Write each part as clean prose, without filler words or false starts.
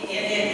Ia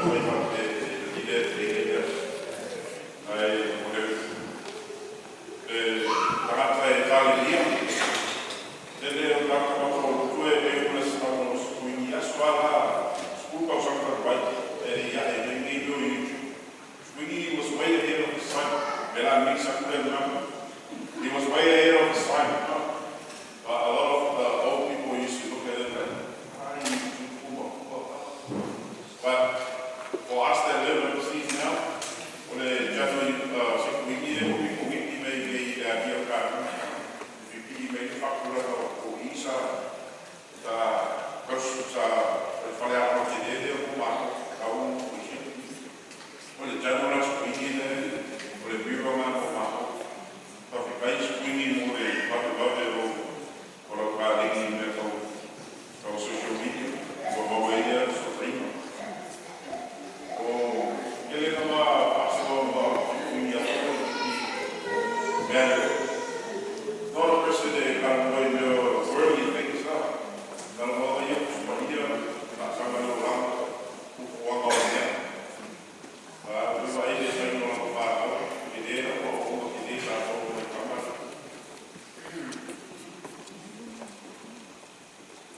Fai faapea i le le ae o le tagata e talilia lele o tagata matua e pei ona saunoa Sekuini i aso lava la 10 tausaga talu ai e le i ae mai nei mea o YouTube. Sekuini was way ahead of his time. Me la mix aku le lena. He was way ahead of his time, no? But a lot of the old people used to look at it like, "Ah, YouTube, kuma." But for us that live overseas now, o le general Sekuini e o i kongeti mei mei le adia ka pipi mei le fakura o isa sa kausu sa fale a te le o ma kau o isi. O le general Sekuini le o le miro nga o ma Faafetai Sekuini mo le vave o lau kalegi i mea tau social media ua maua ai lea fesootaiga. O kele na ma faasoa ma Sekuini atoa i mea lea. Not a person e kalanoa i mea worldly things la. Kalanoa ia kusupaia, laasaga le olaga, pupuaga o mea. Ua vaai le faiga o lana fanau, e le na ua oonga ke le sa tau mai kama.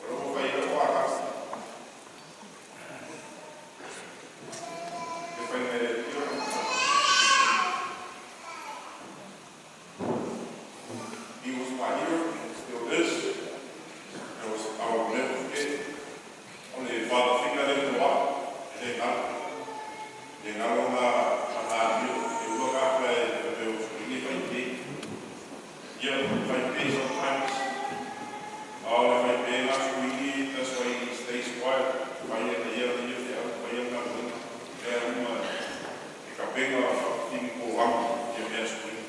O lo fai o aka. E faiga e tio. He was my hero, still is. It was, I will never forget. O le father figure le toa, e le ngalo. Le ngalo nga nga nio, e ua ka pē e me o Sekuini fai pē. Ia, fai pē sometimes. O le fai pē nga Sekuini, that's why he stays quiet. Fai e na ia na ia te au, fai e nga luenga. Mea uma, e ka penga tingi ko wangi, ia mea Sekuini.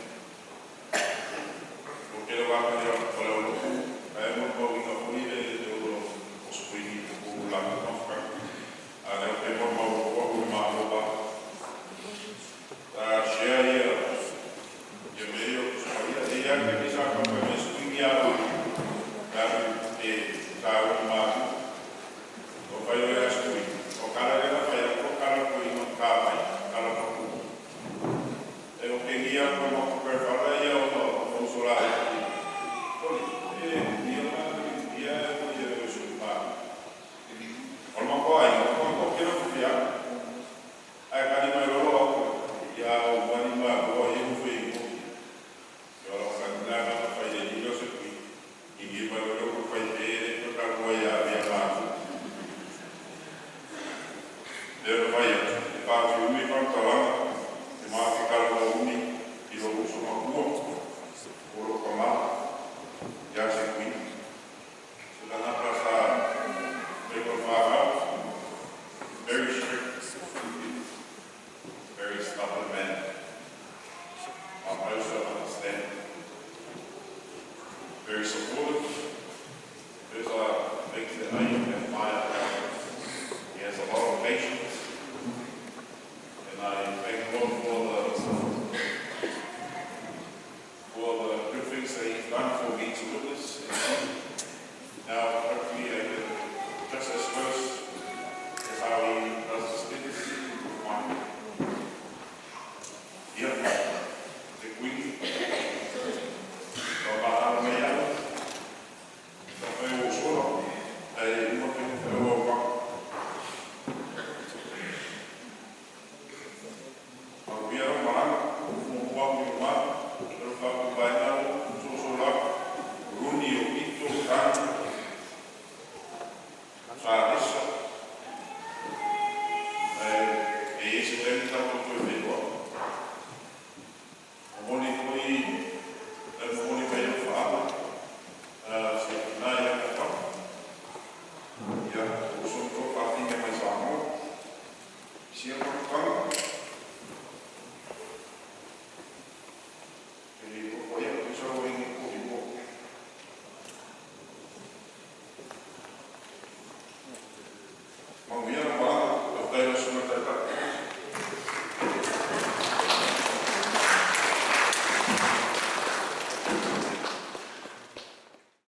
O ke le waka lea o le oloku, ae mo mau ina foi le olo o Sekuini o langa mafka. A leo pe mo mau o o ma o ba. Ta share ia ia me ia kusupaia. E ia ke misa ka pa me Sekuini a ka e ta o ma o fai o ea Sekuini. O kala le na fai o kala ko ino ka mai, kala papu. E o ke ngia ko mo ko per fala ia o o sola e. Oli, e ia ma ia o ia o su pa. O ma ko ai, o ko ke no fia. Ai ka ni mai lolo au. Ia o wani ma o ia mo fei mo. Ia o ka na na fai le ni se kui. I ngi mai lolo ko fai pe le ko ka ko ia ia ma. Le fai e pa ti umi pa talanga. E ma ke kala mo umi i lo uso ma kua. O lo ka ma. Ia se kui. Se tangata sa me ko whānau. Very strict. Very stubborn man. I also understand. Very supportive. Those are things that I admire about him. He has a lot of patience. And I thank God for the good things that he's done for me to witness and see. Now, hopefully, I can just as close as how he does his things with mine. Ia, Sekuini, o mahalo mai au, ka fai o sola, ai uma pe fai o au. Au ia o malanga, mo mua mo ma, pero fa ku pai na o so so la, runi o pito tanu, sa esa, e ese taimi tatou toe feiloai. Momoli foi, e momoli mai au faaaga, se tina ia ka ia o so to whawhine mai Samoa. Sia